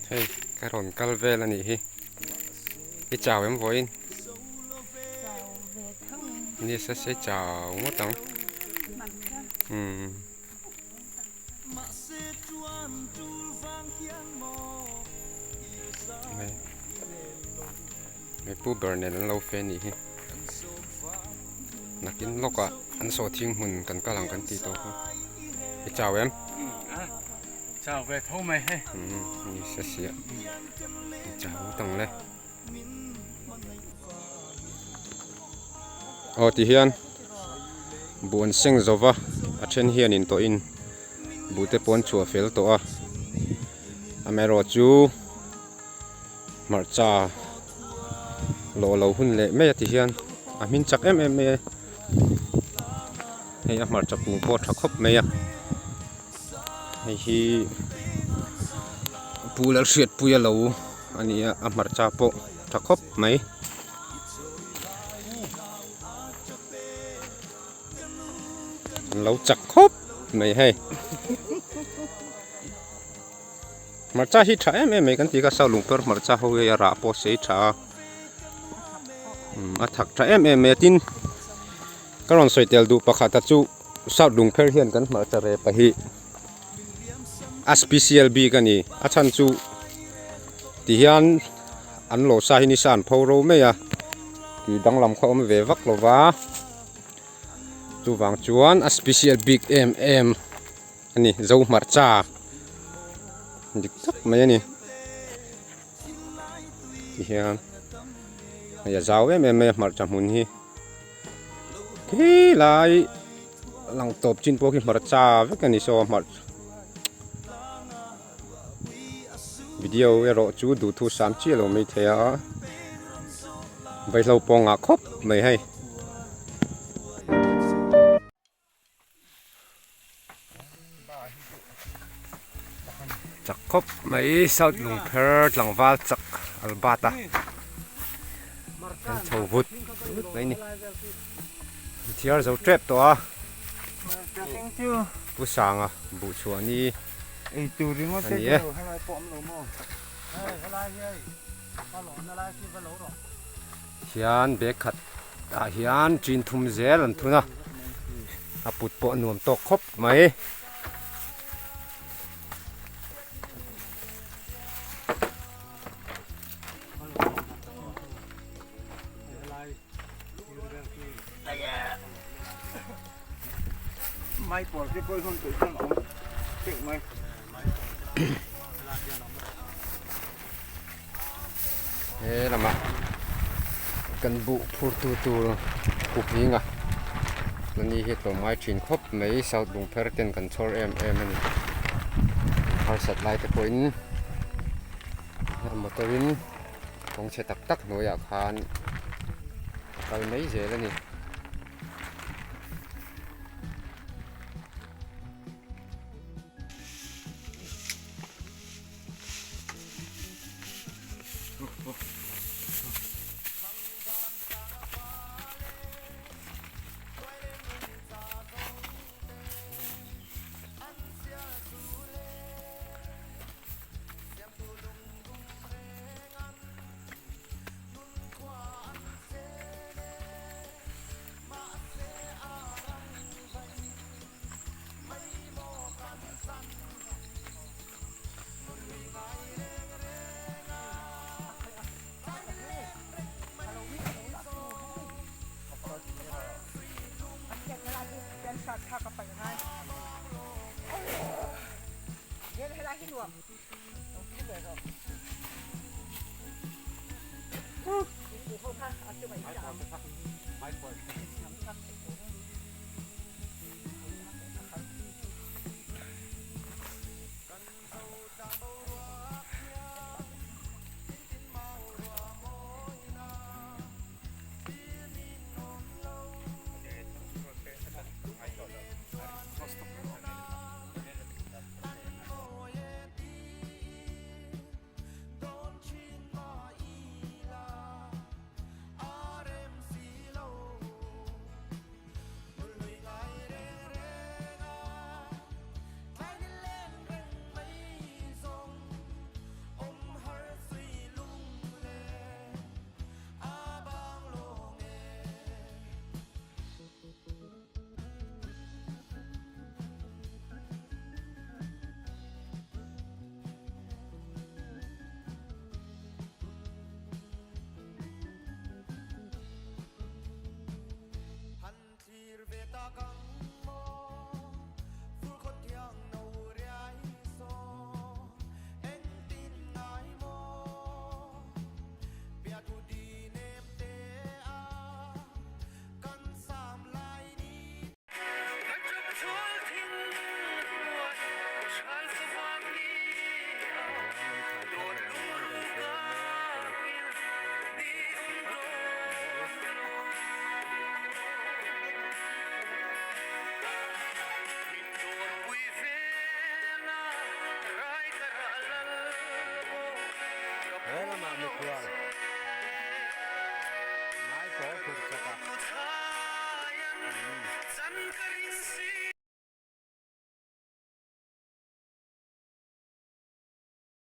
Hei ka rawn kal vel a nih hi i chau em vawiin ni sa se chau ngawt ang umm. Hei pu ber nen an lo fe a nih hi nakin lawkah an sawhthing hmun kan kal ang kan tih tawh kha i chau em? Chau ve tho mai hei. Umm ni se sia i chau ngawt ang le. Aw ti hian buh an seng zo va a then hian in tawhin buh te pawh an chhuah fel tawh a amaherawh chu hmarcha lawh lo hun leh mai a ti hian a hmin chak em em mai a hei a hmarcha kung pawh a tha khawp mai a hei hi pu Lalhriatpuia lo a ni a a hmarcha pawh tha khawp mai. An lo chak khawp mai hei. Hmarcha hi tha em em mai kan ti kha sao lungper hmarcha ho hi a rah pawh sei tha a a thak tha em em mai a tin ka rawn sawi tel duh pakhat a chu south lungpher hian kan hmarcha rep a hi a special bik a ni a chhan chu ti hian an lo sa hi nisa an pho ro mai a tih danglam kha awm ve vak lo va chuvang chuan a special bik em em a ni zo hmarcha dik tak mai a ni ti hian hei a zau em em mai a hmarcha hmun hi khi lai lang tawp chin pawh khi hmarcha vek a ni saw hmarcha video erawh chu duhthu sam chiah lo mai thei a vaihlo pawh ngah khawp mai hei. Chak khawp mai south lungpher tlangval chak albert a an chho vut vut mai ni thiar zo tep tawh a pu sanga buh chhuah ni a ni e. Hian bag khat ah hian ṭin thum zel an thun a a put pawh a nuam tawk khawp mai. He lamah kan buh phur tu tur pu hminga ani hi tlawm ngai thin khawp mai south lungpher ten kan chhawr em em a ni harsat lai te pawhin motor in kawng chhe tak tak hnuaiah khan a kal mai zel a ni.